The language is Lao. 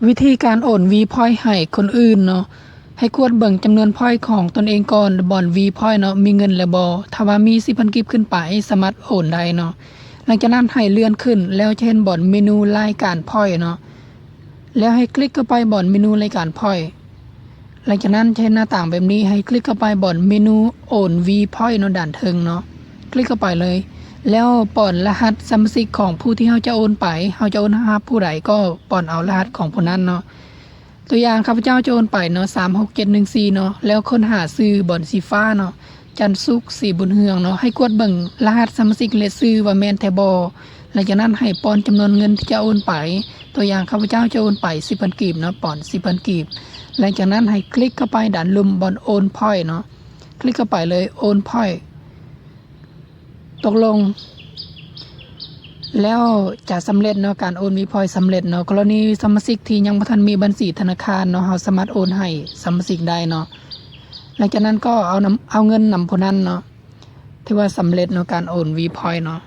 ວິທີການໂອນ V Point ໃຫ້ຄົນອື່ນເນາະ, ໃຫ້ກວດເບິ່ງຈຳນວນ Point ຂອງຕົນເອງກ່ອນ ບ່ອນ V Point ເນາະ ມີເງິນແລ້ວບໍ່. ຖ້າວ່າມີ ສິບພັນກີບຂຶ້ນໄປ ສາມາດໂອນໄດ້ເນາະ. ຫຼັງຈາກນັ້ນໃຫ້ເລື່ອນຂຶ້ນ ແລ້ວຈະເຫັນບ່ອນເມນູລາຍການ Point ເນາະ, ແລ້ວໃຫ້ຄລິກເຂົ້າໄປບ່ອນເມນູລາຍການ Point. ຫຼັງຈາກນັ້ນຈະເຫັນໜ້າຕ່າງແບບນີ້, ໃຫ້ຄລິກເຂົ້າໄປບ່ອນເມນູໂອນ V Point ເນາະ ດ້ານເທິງເນາະ, ຄລິກເຂົ້າໄປເລີຍ. ແລ້ວປ້ອນລະຫັດສະມາຊິກຂອງຜູ້ທີ່ເຮົາຈະໂອນໄປ, ເຮົາຈະໂອນຫາຜູ້ໃດກໍປ້ອນເອົາລະຫັດຂອງຜູ້ນັ້ນເນາະ. ຕົວຢ່າງ ຂ້າພະເຈົ້າຈະໂອນໄປເນາະ ສາມຫົກເຈັດໜຶ່ງສີ່ເນາະ, ແລ້ວຄົ້ນຫາຊື່ບ່ອນສີຟ້າເນາະ, ຈັນສຸກ ສີບຸນເຮືອງເນາະ. ໃຫ້ກວດເບິ່ງລະຫັດສະມາຊິກ ແລະ ຊື່ວ່າແມ່ນແທ້ບໍ່. ຫຼັງຈາກນັ້ນໃຫ້ປ້ອນຈຳນວນເງິນທີ່ຈະໂອນໄປ. ຕົວຢ່າງ ຂ້າພະເຈົ້າຈະໂອນໄປ ສິບພັນກີບເນາະ, ປ້ອນ ສິບພັນກີບ. ຫຼັງຈາກນັ້ນໃຫ້ຄລິກເຂົ້າໄປດ້ານລຸ່ມບ່ອນໂອນ Point ເນາະ, ຄລິກເຂົ້າໄປເລີຍ ໂອນ Point. ຕົກລົງ ແລ້ວຈະສຳເລັດເນາະ, ການໂອນ V Point ສຳເລັດເນາະ. ກໍລະນີສະມາຊິກທີ່ຍັງບໍ່ທັນມີບັນຊີທະນາຄານເນາະ, ເຮົາສາມາດໂອນໃຫ້ສະມາຊິກໄດ້ເນາະ. ຫຼັງຈາກນັ້ນກໍເອົານຳ ເອົາເງິນນຳຜູ້ນັ້ນເນາະ. ຖືວ່າສຳເລັດເນາະ ການໂອນ V Point ເນາະ.